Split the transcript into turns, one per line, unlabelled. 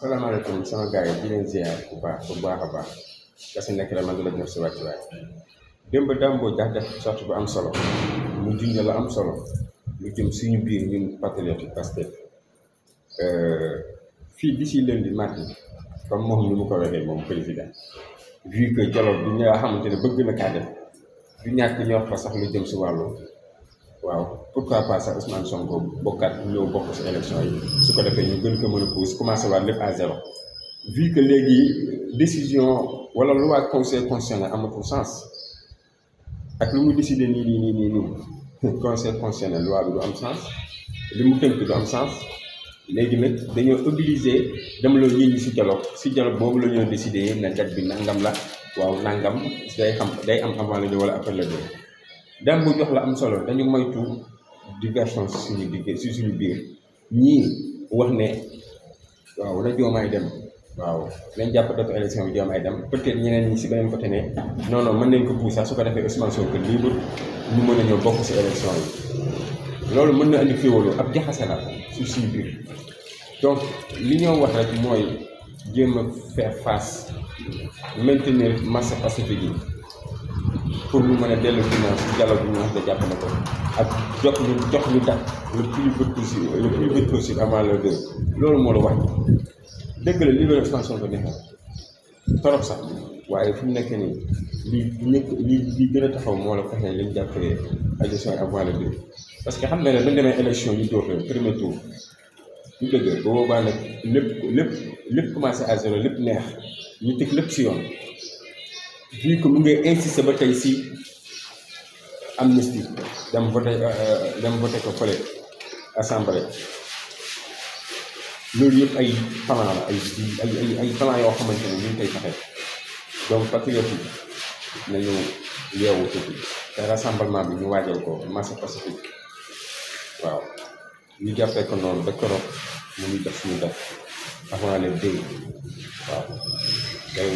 salaamaaleykum sama gars yi di leen ziar bu baax a baax kasi nekk la man di la jox si wàccuwaay démb Dame Mbodj def sorte bu am solo mu junj la am solo lu jëm suñu biir ñun patriote parce que fii d'ici lundi mardi comme moom ni mu ko waxee moom président vu que dialogue bi nga xamante ne bëgg na kaa def du ñàkk ñu wax fa sax lu jëm si wàllu waaw pourquoi pas sax Ousmane Sonko bokkaat ñëw bokk si élection yi su ko defee ñu gën ko mën a pousse commencé waat lépp à zéro vu que léegi décision wala loi conseil constitutionnel amatul sens ak lu mu décidé nii conseil constitutionnel loi bi du am sens li mu tënk du am sens léegi nag dañoo obligé dem la ñit ñi si dialogue boobu la ñoo décidé na date bi nangam la waaw nangam day am avant la ñu wala après la deux Dame Mbodj jox la am solo dañu moytu diversion si suñu biir ñii wax ne waaw na Diomaye dem waaw nañ jàpp datu élection bi Diomaye dem peut-être ñeneen ñi si beneen côté ne non mën nañ ko pousser su ko defee Ousmane Sonko libre ñu mën a ñëw bokk si élection yi loolu mën na andi féewaloo ab jaxase la si suñu biir donc li ñoo wax rek mooy jéem a faire face maintenir masse pacifique yi pour ñu mën a dellu ginnaaw si dialogue bi ñu wax da jàpp na ko ak jox ñu dat le plus vite possible avant le 2 loolu moo la wax dëgg la li Ousmane Sonko neex na torop sax waaye fu mu nekk nii li gën a taxaw moo la fexe li ñu jàppee élection yi avant le 2 parce que xam nga ne dañ demee élection ñu door leen premier tour ñu dëgg ba boobaa nag lépp commencé à zéro lépp neex ñu teg lépp si yoon vu que mu ngi insister ba tey si amnistie dem voté ko fële assemblée loolu yëpp ay plan la ay plan yoo xamante ne ñu ngi koy fexe donc patriote yi nañu yeewu tuuti te rassemblement bi ñu waajal ko masse pacifique waaw ñu jàppee ko noonu ba keroog mu ngi def suñu def avant les 2 waaw day